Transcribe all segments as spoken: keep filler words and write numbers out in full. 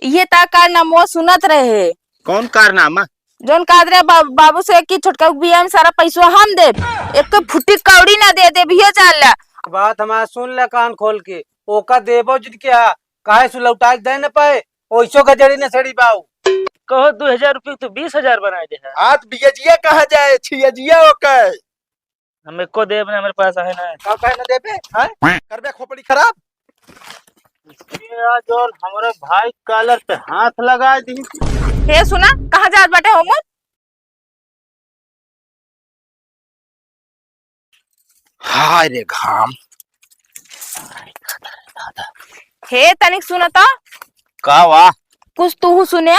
ये ता कारनामा सुनत रहे। कौन कारनामा? जौन कहत रहे बा-, बाबू से कि छोटका के बियाह में सारा पैसवा हम देब, एक फुटी कौड़ी ना दे देब, ये जान ला। बात हमार सुन ले कान खोल के, ओका देबो जिद के हा, काहे सु लौटाए के दे न पाए, ओइसो गजड़ी न सड़ी बाऊ। कहो दो हजार रुपये तो बीस हजार बनाए दे है। हाँ, तो बियजिया कहाँ जाए, छियजिया ओके। हम एको देब ना, हमरे पास आहे ना। का कहे ना देबे? हैं? करबे खोपड़ी खराब। ये आज और हमरे भाई कॉलर पे हाथ लगा दी। हे सुना, कहाँ जात बाटे हो मुर? हाय रे घाम। हे तनिक सुना तो। का वा? कुछ तू सुने?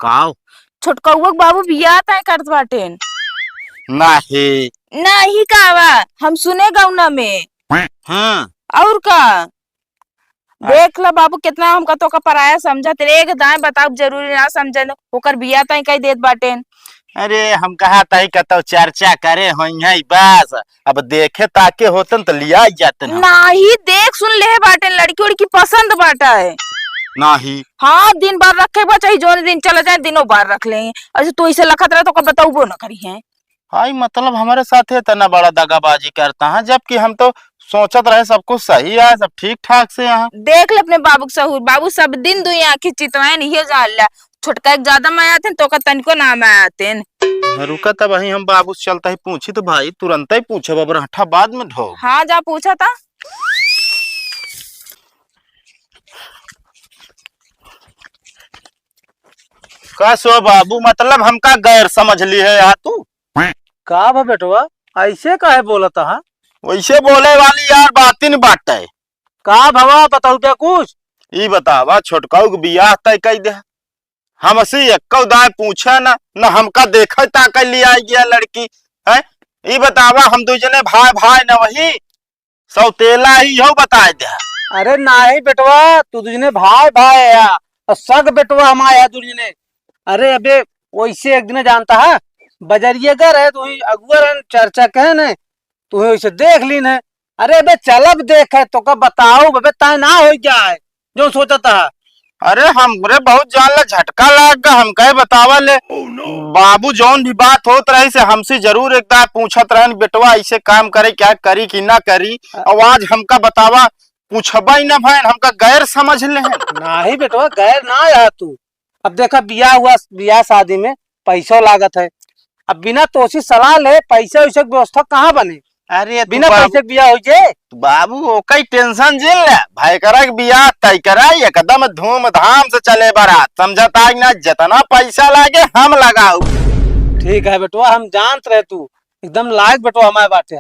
काव? छोटकउआ के बाबू बियाह तय करत बाटेन। नाही। नाही कावा, हम सुने गौना में। हाँ। और का? आ- देख ला बाबू, कितना हमका तोका पराया समझत रे, एक दाएं बताओ, जरूरी ना समझन, ओकर बियाह तय कई देत बाटेन। अरे, हम कहा तही कतौ चर्चा करे होइहैं बस। अब देखे ताके होतन त लिया जातन हम। नाही, देख सुन लेहे बाटेन, लड़की उड़की पसंद बाटा है। नाही। हाँ, दिन भर रखे बा, चाहे जौन दिन चला जाए, दिनों भर रख लें। अच्छा, तू इसे लखत रहे तो ओका बतौबो न करी है। हाय, मतलब हमरे साथे इतना बड़ा दगाबाजी करता है, जबकि हम तो सोचत रहे सब कुछ सही है, सब ठीक ठाक से यहाँ। देख ले अपने बाबू के सहूर, बाबू सब दिन दुई आँखी चितवाएन, इहे जान ला। छोटका एक ज्यादा माया आतेन, तो ओका तनिको ना माया आतेन। रुका, तब वहीं हम बाबू से चलता ही पूछी तो भाई, तुरंत ही पूछब, अब रहठा बाद में ढो। हाँ, जा पूछा था। का सो बाबू, मतलब हमका गैर समझ ली है यार तू? का भा बेटवा, ऐसे काहे बोलत हा? वैसे बोले वाली यार बात ही नहीं बाटे। का भवा, बताऊ दे कुछ? ई बतावा, छोटकाऊ के बियाह तय कई दे। हमसे एक्को दाय पूछे ना, न हमका देखे ताके लिया गया लड़की, हैं? ई बतावा, हम दू जने भाई, भाई न वही, सौतेला ही हो बताए दे। अरे नाही बेटवा, तू दू जने भाई, भाई है, और सग बेटवा हमारे है दू जने। अरे अबे, वैसे एक दिन जानता है, बजरिए का रहे, तू ही अगुआ रहन, चर्चा कहे न, तू ही वैसे देख लीन है। अरे अबे, चलब देखे, तोका बताओ, अबे, तय ना हो जाए, जो सोचता है। अरे, हमरे बहुत जान ला झटका लाग गा, हम कहे बतावा ले। बाबू जौन भी बात होत रही से हमसे जरूर एक दाय पूछत रहन, "बेटवा ऐसे काम करे, क्या करी कि ना करी?" अब आज हमका बतावा, पूछबा ही ना भैन, हमका गैर समझ ले हैं। नाही बेटवा, गैर ना है तू। अब देखा, बियाह हुआ, बियाह शादी में पैसो लागत है। अब बिना तोसी सलाह ले पैसे वैसे के व्यवस्था कहाँ बने? अरे तू बिना बाबू, पैसे के बियाह हो जे? तू बाबू, ओकई tension जिन ले, भाई करा के बियाह तय करा, एकदम धूमधाम से चले बारात, समझता है ना? जितना पैसा लागे हम लगाऊ। ठीक है बेटवा, हम जानत रहे तू एकदम लायक बेटवा हमारे बाटे।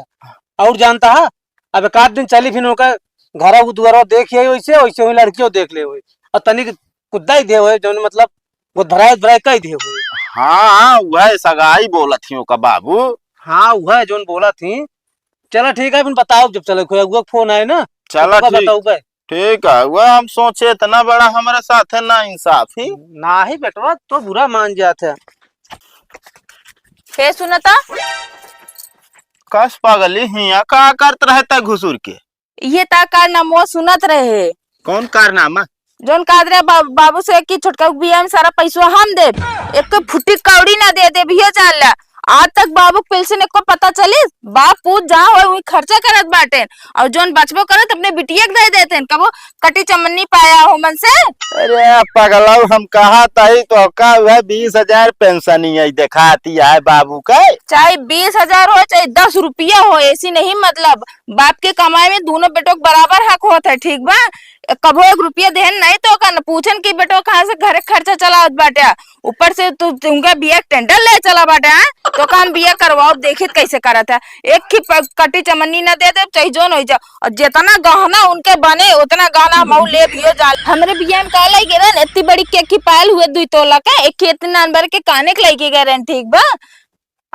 और जानता है, अब एक आध दिन चली फिर ओकर घरा उ दुआरा देख आई, वैसे वैसे हुई लड़कियों देख ले हुई, और तनिक कुद्दा ही दे हुए, जौन मतलब गोद भराए, गोद भराए कह दे हुए। हाँ, हाँ, वह सगाई बोलत ही ओका बाबू। हाँ, वह जौन बोलत ही। चला ठीक है, फिर बताओ जब चले, कोई अगुआ के फोन आए ना, तो चला तब ठीक। बताओ बे। ठीक है, वह हम सोचे इतना बड़ा हमारे साथ है ना इंसाफी। नाही बेटवा, तो बुरा मान जात है। हे सुनता? कस पगली हिया का करत रहता घुसुर के? ये ता कारनामा सुनत रहे। कौन कारनामा? जौन कहत रहे बा-, बाबू से कि छोटका के बियाह में सारा पैसवा हम देब, एक फुटी कौड़ी ना दे देब, ये जान ला। आज तक बाबू के पेंशन एको पता चली? बाप पूत जहाँ होए वहीं खर्चा करत बाटेन, और जौन बचबो करत अपने बिटिया के दे देतेन। कबो कटी चमन्नी पाया हो मन से? अरे पगलऊ, हम कहा तही तो का हुआ, बीस हजार पेंशन ही है देखाती है बाबू के। चाहे बीस हजार हो चाहे दस रुपया हो, ऐसी नहीं मतलब बाप के कमाई में दोनों बेटों के बराबर हक होत है, ठीक बा? कबो एक रुपया देहन नहीं तो का न पूछन कि बेटो कहाँ से घरे खर्चा चलावत बाटे, ऊपर से तू, तू उनका बिया के टेंडर ले चला बाटे, हाँ? तो का हम बिया करवाओ, देखित कैसे करत है। एक ही प-, कटी चमन्नी न दे दे, चाहे जोन हो जा। और जितना गहना उनके बने, उतना गहना हम ले बियो जा। हमरे बिया में का लई गए रहन, इतनी बड़ी केक की पायल हुए दुई तोला के, एक ही इतने नंबर के काने के लई के गए रहन, ठीक बा?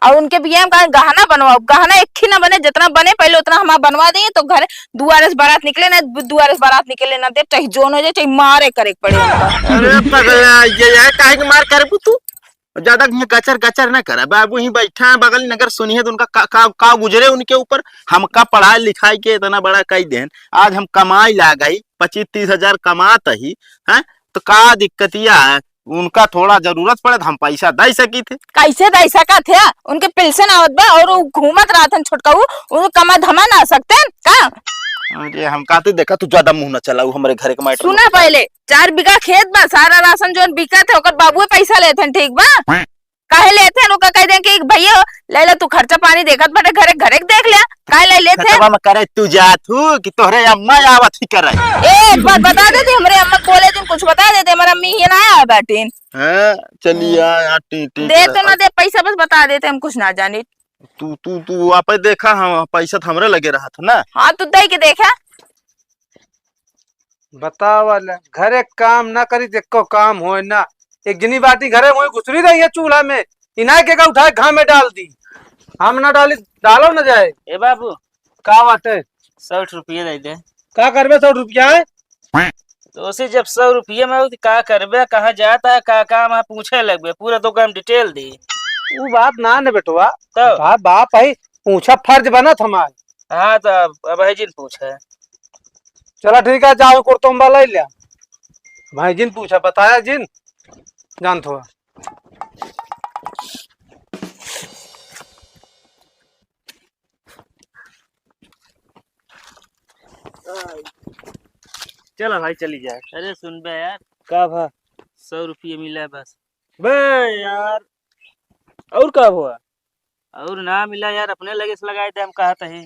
और उनके बियाह में का गहना बनवाओ, गहना एक ही ना बने, जितना बने पहले उतना हमारा बनवा देंगे, तो घर दुआरे से बारात निकले ना, दुआरे से बारात निकले ना दे, चाहे जोन हो जाए, चाहे मारे करे के पड़े उनका। अरे पगला, ये, ये काहे के मार करबू तू? ज्यादा हियां गचर गचर ना करा बाबू, ही बैठा है बगल में, अगर सुनिए तो उनका का, का, का गुजरे उनके ऊपर। हमका पढ़ाई लिखाई के इतना बड़ा कई देन, आज हम कमाई ला गई, पच्चीस तीस हजार कमात ही, हैं? तो का दिक्कतिया है? उनका थोड़ा जरूरत पड़े तो हम पैसा दे सकी थे। कैसे दे सकत है? उनके पेंशन आवत बा और उ घूमत रहत हन छोटकऊ, उनको कमा धमा ना सकते हैं का? अरे हम कहते, देखा तू ज्यादा मुंह ना चलाऊ हमरे घर के मैटर में। सुना पहले, चार बीघा खेत बा, सारा राशन जोन बिकत है ओकर बाबुए पैसा लेत हन, ठीक बा? काहे लेत हन? ओका कह दे कि भैया ले ले, तू खर्चा पानी देखत बटे घरे, घरे के देख ले, काहे ले लेत हन? खेतवा में करे तू जात हूँ कि तोहरे अम्मा आवत ही करे? ए, एक बात बता देते, हमरे अम्मा बोले दिन कुछ बता देते, हमारे अम्मी ये ना आए बाटिन। हाँ, चलिए, हाँ, हाँ, टी, टी दे करत तो ना दे पैसा, बस बता देते, हम कुछ ना जानी। तू, तू, तू आपे देखा, हम पैसा तो हमरे लगे रहत ना। हाँ, तू दे के देखा। बतावा ले, घरे काम ना करी, देखो काम होए ना। एक जनी बाटी घरे, वही घुसरी रही है चूल्हा में, इनाय के का उठाए घाम में डाल दी। हम ना डाली, डालो ना जाए। ए बाबू, का बात है? सौ रुपये दे दे। का करबे सौ रुपया है? तो उसे जब सौ रुपये में हो, तो का करबे, कहाँ जाता है, का काम है, पूछे लगबे, पूरा तो काम डिटेल दी। वो बात ना ने बेटवा, तो? बाप, बाप है, पूछा फर्ज बनत हमार। हाँ, तो अब, अब है जिन पूछे। चला ठीक है, जाओ कुर्तुम्बा ले लिया। भाई जिन पूछा, बताया जिन, जानत हुआ। चला भाई, चली जाए। अरे सुन बे यार। का भा? सौ रुपये मिला है बस। बे यार, और का हुआ? और ना मिला यार, अपने लगे से लगाए दे, हम कहत ही।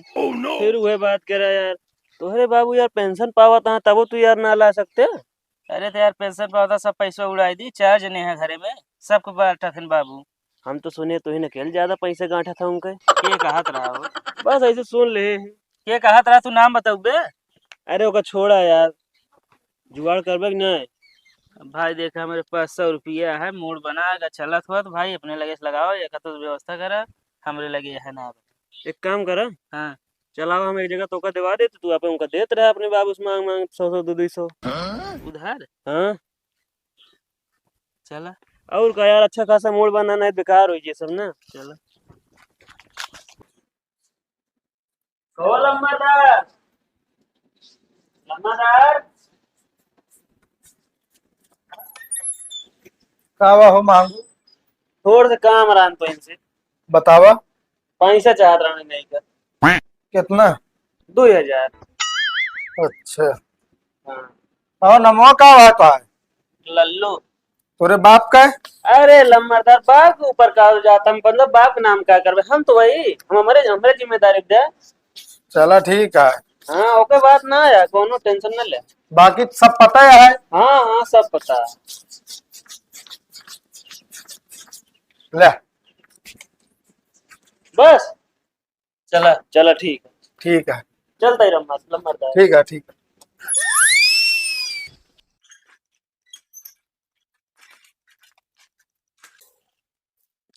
फिर वह बात करा यार, तोहरे बाबू यार पेंशन पावत हैं, तबो तू यार ना ला सकते। अरे तो यार, पेंशन पावता, सब पैसा उड़ाई दी, चार जने हैं घरे में, सबको बांटत हन बाबू। हम तो सुने तू ही अकेले ज्यादा पैसे गांठत है उनके। के कहत रहा हो? बस ऐसे सुन ले। के कहत रहा, तू नाम बताऊ बे। अरे ओका छोड़ा यार, जुगाड़ करबे कि नहीं? भाई देखा, मेरे पास सौ रुपया है, मूड बना के चलत हुआ तो भाई अपने लगे से लगाओ, एक तो व्यवस्था करा, हमरे लगे है ना। एक काम करा, हाँ। चलाओ, हम एक जगह तोका देवा देते, तू आपे उनका देत रहे अपने बाबू से मांग मांग सौ सौ, दो दो सौ। उधार? हाँ। चला। और का यार, अच्छा खासा मूड बना, नहीं बेकार हो ये सब ना। चला। ओ लम्बादार, लम्बादार। का हुआ हो मांगू? थोड़ से काम रहन तो इनसे। बतावा। पैसा चाहत रहन नहीं कर। कितना? दो हजार। अच्छा। हाँ। और नमवा का हुआ तो है? लल्लू। तोरे बाप का? अरे लम्बरदार, बाप के ऊपर का हो जाता, मतलब बाप के नाम का करबे? हम तो वही, हम हमरे, हमरे जिम्मेदारी दे। चला ठीक है। हाँ, ओके बात ना है, कोनो टेंशन ना ले। बाकी सब पता है? हाँ, हाँ, सब पता है। ले। बस। चला, चला, ठीक है। ठीक है। चलता ही रम्मा, लम्बरदार। ठीक है, ठीक है।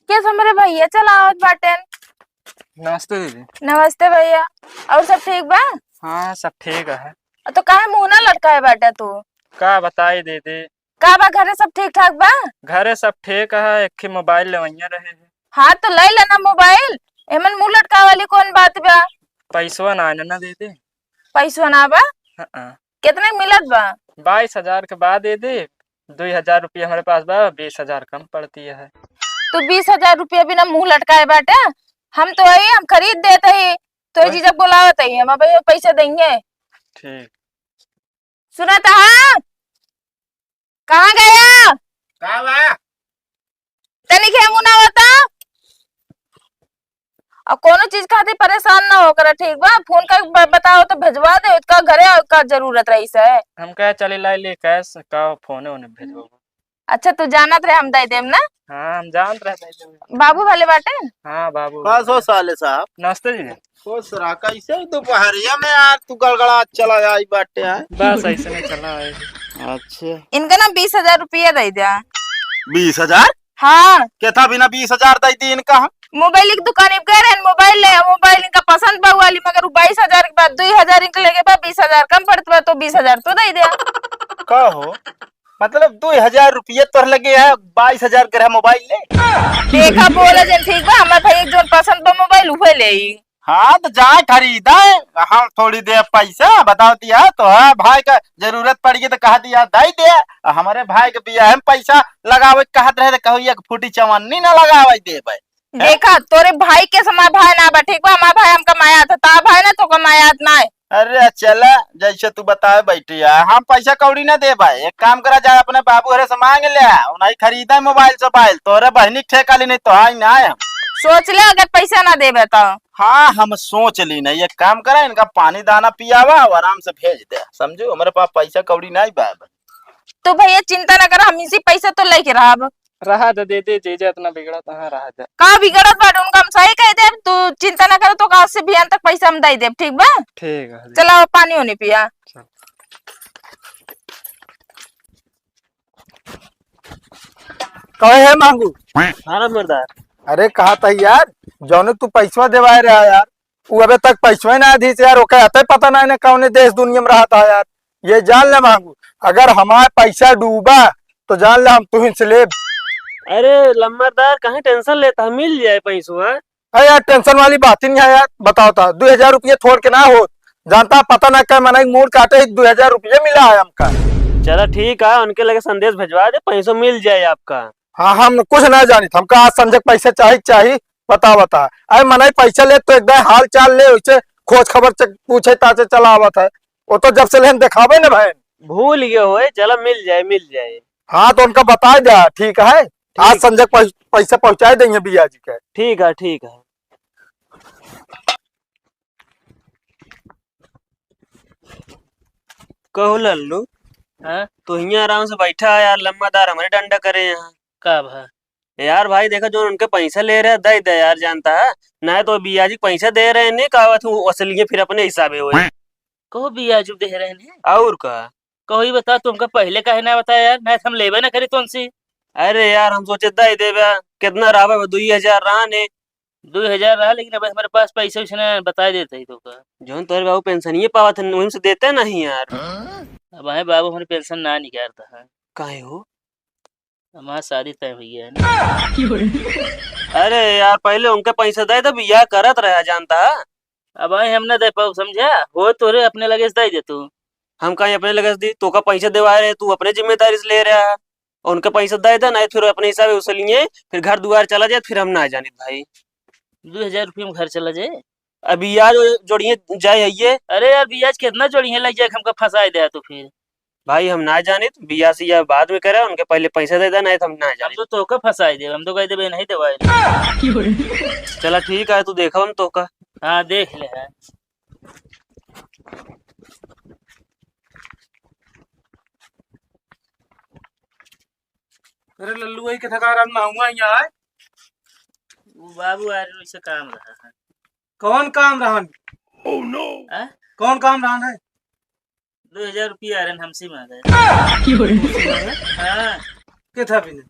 केस हमरे भैया चलावत बाटेन। नमस्ते दीदी। नमस्ते भैया। और सब ठीक बा? हाँ, सब ठीक है। तो काहे मुंह ना लटकाए बाटे तू? का बताई दीदी? का बा, घरे सब ठीक ठाक बा? घरे सब ठीक है, एक ही मोबाइल लेवइया रहे हैं। हाँ, तो ले लेना मोबाइल, एमन मुंह लटकाए वाली कौन बात बा? पैसवा ना, ना दीदी। पैसवा ना बा? हाँ। कितने के मिलत बा? बाईस हजार के बाद दे दे, दो हजार रुपया हमारे पास बा, बीस हजार कम पड़ती है। तो बीस हजार रुपया बिना मुंह लटकाए बाटे, हम तो आई, हम खरीद देते ही, तो वही। जीजा बोलावत ही, हम अब पैसे देंगे। ठीक। सुनत हा? कहाँ गया? का बा? तनिक हेमुना बता। और कोनो चीज खातिर परेशान ना हो करा, ठीक बा? फोन कर ब-, बताओ तो भेजवा दे, का घरे का जरूरत रही से। हम कहे चले लाई ले कैश, का फोने ओने भेजवा। अच्छा, तू जानत रहे हम दे देम ना? हाँ, हम जानत रहे दे देम। बाबू भले बाटे? हाँ, बाबू। बस हो साले साहब। नमस्ते जी। खुश रहा। कैसे दोपहरिया में यार तू गड़गड़ा चला आई बाटे है? बस ऐसे में चला है। अच्छा। इनका ना बीस हजार रुपया दे दिया। बीस हजार? हाँ। केथा बिना बीस हजार दे दी इनका हम? मोबाइल की दुकान पे गए रहन, मोबाइल ले, मोबाइल इनका पसंद बा वाली, मगर वो बाईस हजार के बाद दो हजार इनके लगे बा, बीस हजार कम पड़त बा, तो बीस हजार तो दे दिया। का हो? मतलब दो हजार रुपया तोर लगे है, बाईस हजार के रहा मोबाइल ले। देखा बोले जन ठीक बा, हमार भाई एक जोन पसंद बा मोबाइल उहे ले आई। हाँ, तो जाए खरीदा, हम थोड़ी दे पैसा, बताओ तिया, तो है भाई का जरूरत पड़ गई तो कहा दिया, दे दे। हमरे भाई के बियाह में पैसा लगावे के कहत रहे, तो कहू एक फूटी चवन्नी ना लगावे देबे। हैं? देखा, तोरे भाई के समा भाई ना बा, ठीक बा? हमार भाई हमका मायात है, ता भाई ना तोका मायात ना है। अरे चला, जैसे तू बताए बैठी है, हम पैसा कौड़ी ना देबे। एक काम करा जाए, अपने बाबू हरे से मांग ले, उन्हीं खरीदा मोबाइल सोबाइल, तोरे बहनी के ठेका ली नहीं तो आई ना हम। सोच ले, अगर पैसा ना देबे तो। हाँ, हम सोच ली नहीं, एक काम करा, इनका पानी दाना पियावा और आराम से भेज दे, समझू? हमारे पास पैसा कौड़ी नहीं बा। तो भैया चिंता ना कर, हम इसी पैसा तो लेके रहब। रहा दे, दे दे, जे जे इतना बिगड़त, हाँ, रहा दे। का बिगड़त बाटे, उनका हम सही कह देब, तू चिंता ना कर, तोका आज से बिहान तक पैसा हम दे देब, ठीक बा? ठीक है जी। चला, अब पानी होने पिया। चल। कहे है मांगू? हाँ, लम्बरदार। अरे, कहा था यार, जौने तू पैसवा देवाए रहा यार, उ अबे तक पैसवा ही ना दीस यार, ओके अते पता ना है ना कौने देश दुनिया में रहत है यार। ये जान ले मांगू, अगर हमार पैसा डूबा तो जान ले हम तुहिन से लेब। अरे लम्बरदार, काहे tension लेता है, मिल जाए पैसवा। अरे यार, tension वाली बात ही नहीं है यार, बताओ ता, दो हजार रुपये छोड़ के ना हो, जानता पता ना क्या मना मूड काटे, दो हजार रुपये मिला है हमका। चला ठीक है, उनके लगे संदेश भिजवा दे, पैसो मिल जाए आपका। हाँ, हम कुछ ना जानित, हमका आज संजय पैसा चाही, चाही, बता, बता। अरे मनई पैसा ले तो एकदम हाल चाल ले, उसे खोज खबर च-, पूछे ताचे चला आवत है। वो तो जब से लेन देखावे ना भाई। भूल गए होए, चला मिल जाए, मिल जाए। हाँ, तो उनका बता दे, ठीक है? आज ठीक। संजय पै-, पैसा पहुँचाए देंगे बिया जी के। ठीक है, ठीक है। कहो लल्लू, हाँ? तू हियाँ आराम से बैठा है यार, लम्बरदार हमरे डंडा करे यहाँ। का भा? यार भाई देखा, जो उनके पैसा ले रहे, दे दे यार, जानता है, ना तो बियाजी के पैसा दे रहे हैं, नहीं कहा तू असलिए फिर अपने हिसाबे होए। कहो बियाजू दे रहे हैं? और का? कहो ये बता, तुमका पहले काहे ना बताया यार, नहीं तो हम लेबे ना करी तुमसे। अरे यार, हम सोचे दे देबे, कितना रहा, दुई हजार रहा ने, दो हजार रहा, लेकिन अब हमारे पास पैसा वैसा ना, बता देते ही तो का। जौन तोहरे बाबू पेंशनिये पावत है, उनसे देते नहीं यार। अब आए बाबू, हमारे पेंशन ना निकालता है। काहे हो? हमार शादी तय हुई है ना। अरे यार, पहले उनके पैसा दे दे, बियाह करत रहा, जानता है। अब आए हम ना दे पाऊ, समझा? हो तोरे अपने लगे से दे दे तू। हम कहीं अपने लगे से दी, तोका पैसा देवाए रहे, तू अपने जिम्मेदारी से ले रहा है। उनके पैसा दे दे, नहीं फिर अपने हिसाब से उसे लिए, फिर घर दुआर चला जाए, फिर हम ना जानित भाई। दो हजार रुपये में घर चला जाए? अब बियाज जोड़िए जाए है ये। अरे यार, बियाज कितना जोड़िए, लग जाए, हमका फंसाए दे तो फिर। भाई हम ना जानित, बियाह से यह बाद में करे, उनके पहले पैसा दे दे, नहीं तो हम ना हम जानित। तो तोका फंसाए दे, हम तो कह देबे नहीं देवाए। चला ठीक है, तू देखा हम तोका। हाँ, देख ले है। अरे लल्लू, वही के थका रात में हुआ यहाँ है? वो बाबू आ रहे, वैसे काम रहा है। कौन काम रहन? Oh no! हैं? कौन काम रहन है? दो हजार रुपया आ रहे, हमसे मांगे। हाँ। के था बिना?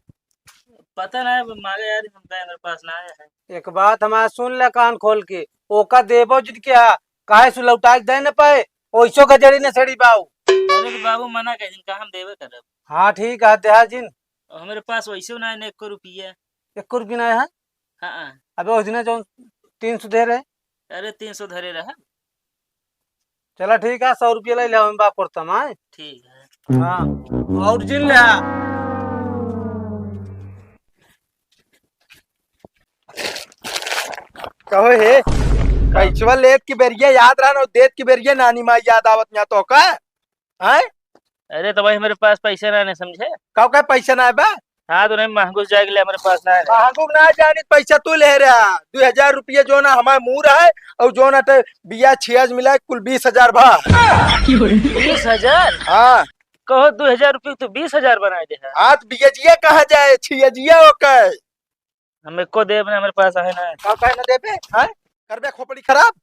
पता ना है, मांगे यार, हम गए, मेरे पास ना आया है। एक बात हमारा सुन ले कान खोल के, ओका देबो जित के हा, काहे सु लौटा के दे न पाए, ओइसो गजड़ी न सड़ी बाऊ। अरे तो बाबू मना कर दिन, का हम देवे करब? हाँ ठीक है, देहा जिन। और हमारे पास वैसे ना है, एको रुपया। एको रुपया ना है? हाँ। अबे उस दिन जो तीन सौ दे रहे। अरे तीन सौ धरे रहा। चला ठीक है, सौ रुपया ले ले, हम बात करता हूँ। ठीक है। हाँ, और जिन ले आ। कहो हे, पैसवा लेत की बेरिया याद रहन और देत की बेरिया नानी माई याद आवत ना तो का? हैं? अरे तो भाई, हमारे पास पैसे ना, नहीं समझे? का का पैसा ना है बा? हाँ, तो नहीं, महंगूस जाए के लिए हमारे पास ना है। महंगूस ना जानित, पैसा तू ले रहा। दो हजार रुपया जो ना हमारे मुँह रहा है और जो ना ते बिया छियाज मिला कुल बीस हजार भा। बीस हजार? हाँ। कहो दो हजार रुपये तो बीस हजार बनाए दे है। हाँ, तो बियजिया कहाँ जाए? छियजिया ओके। हम एको देब ना, हमारे पास आहे ना। का काहे ना देबे? हैं? करबे खोपड़ी खराब?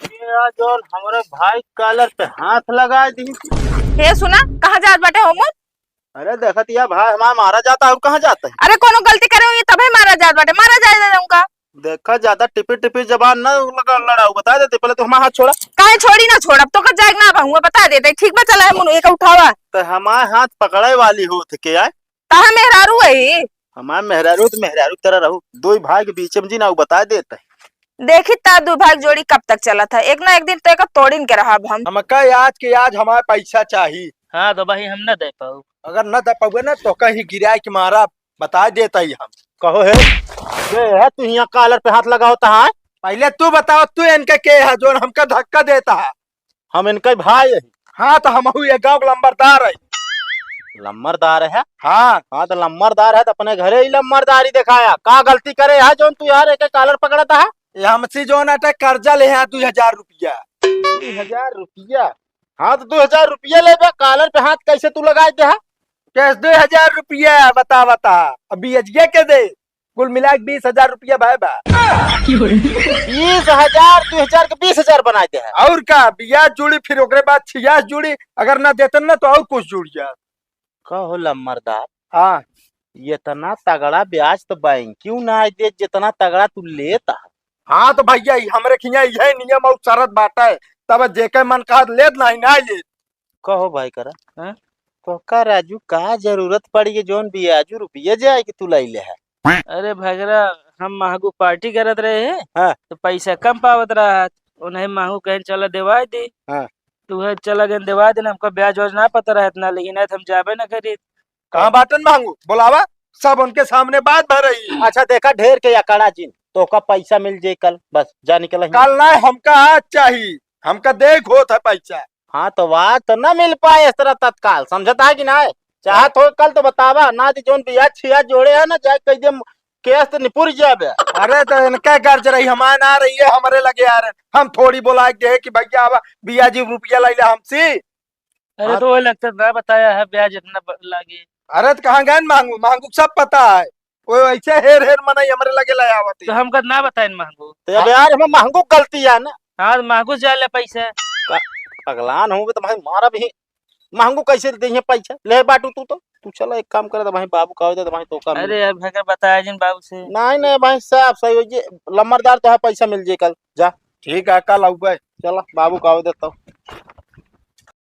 ये आज और हमारे भाई कॉलर पे हाथ लगा दी। हे सुना, कहाँ जात बाटे हो मोर? अरे देखत या भाई हमारा मारा जाता है, और कहाँ जाता है? अरे कोनो गलती करे हुई तबे मारा जात बाटे, मारा जाए दे उनका। देखा ज्यादा टिपी टिपी जबान ना लगा, लड़ाऊ बता देते, पहले तो हमारा हाथ छोड़ा। काहे छोड़ी ना छोड़ब, तो कर जाए ना बहुआ बता देते, ठीक बा चला है मुनु एक उठावा। तो हमारे हाथ पकड़े वाली होत के आए। कहाँ मेहरारू है? हमार मेहरारू तो मेहरारू की तरह रहू, दो ही भाई के बीच में जी ना, वो बता देता है। देखी ता दू भाई जोड़ी कब तक चलत है, एक ना एक दिन तो एका तोड़िन के रहब हम। हमका आज के आज हमार पैसा चाही। हाँ तो भाई हम न दे पाऊ। अगर न दे पाउबे ना तो कहीं गिराए के मारा बता देता ही हम। कहो हे, ये है तू यहाँ कालर पे हाथ लगावत है? पहले तू बताओ तू इनके के है जोन हमका धक्का देता है? हम इनके भाई है। हाँ तो हमहू ये गाँव के लंबरदार है। लंबरदार है? हाँ। हाँ तो लंबरदार है तो अपने घरे ही लंबरदारी दिखाया। का गलती करे है जोन तू यार एके कालर पकड़ता है? ये हमसे जोन अटे कर्जा ले है दू हजार रुपया। दू हजार रुपया? हाँ तो दू हजार रुपया लेबे, कालर पे हाथ कैसे तू लगाए दे है? कैसे दू हजार रुपया? बता बता, अब बियजिया के दे, कुल मिला के बीस हजार रुपया भाई बा। बीस हजार, दू हजार के बीस हजार बनाए दे है। और का, बियाज जुड़ी, फिर ओकरे बाद छियाज जुड़ी, अगर ना देतन ना तो और कुछ जुड़ जात। कहो लम्बरदार, हाँ। इतना तगड़ा ब्याज तो बैंक क्यों ना दे, जितना तगड़ा तू लेता है? हाँ तो भैया, ई हमरे खिया यही नियम और शरत बाटे, तब जेके मन कहत लेत नहीं, ना लेत। कहो भाई करा, हाँ? तो का राजू, का जरूरत पड़ी के जौन बियाजू रुपया जाए के तू लाई ले है? अरे भगरा, हम महगू पार्टी करत रहे हैं, हाँ। तो पैसा कम पावत रहा, उन्हें महगू कहें चला देवाई दी। हाँ। तू है चला गए देवाई देना, हमका ब्याज व्याज ना पता रहा इतना, लेकिन आज हम जाबे ना करी। कहाँ बाटन महगू? बोलावा, सब उनके सामने बात भर रही। अच्छा देखा, ढेर के अकड़ा जिन, तो का पैसा मिल जाए कल, बस जा निकल ही। कल ना, हमका आज चाहिए, हमका देख होत है पैसा। हाँ, तो आज तो ना मिल पाए इस तरह तत्काल, समझता है कि ना? चाहत हो कल तो बतावा, ना दी जौन बियाज छियाज जोड़े है ना, जाए कह दे केस तो निपुर जाबे। अरे तो इनका गर्ज रही, हमार ना रही है, हमरे लगे आ रहे। हम थोड़ी बोला के है कि भैया अब बियाजी रुपया लाई ले हमसे। अरे हाँ। तो वो लगता ना बताया है ब्याज इतना ब-, लागे। अरे तो कहाँ गए महंगू? महंगू सब पता है, वो ऐसे हेर हेर मनई हमरे लगे ले आवत है। तो हमका ना बताइन महंगू। तो अब यार हमें महंगू गलती है ना। हाँ, तो महंगू से ले पैसा। का-, पगलान होंगे तो भाई मारा भी। महंगू कैसे दे हैं पैसा? ले बाटू तू तो, तू चला एक काम कर, तो भाई बाबू का हो जाए, तो भाई तो काम अरे यार, भैया बताया जिन बाबू से। नहीं, नहीं भाई, साहब सही हो जे, लम्बरदार तो है, पैसा मिल जाए कल, जा। ठीक है, कल आऊबे। चला, बाबू का हो देता हूँ।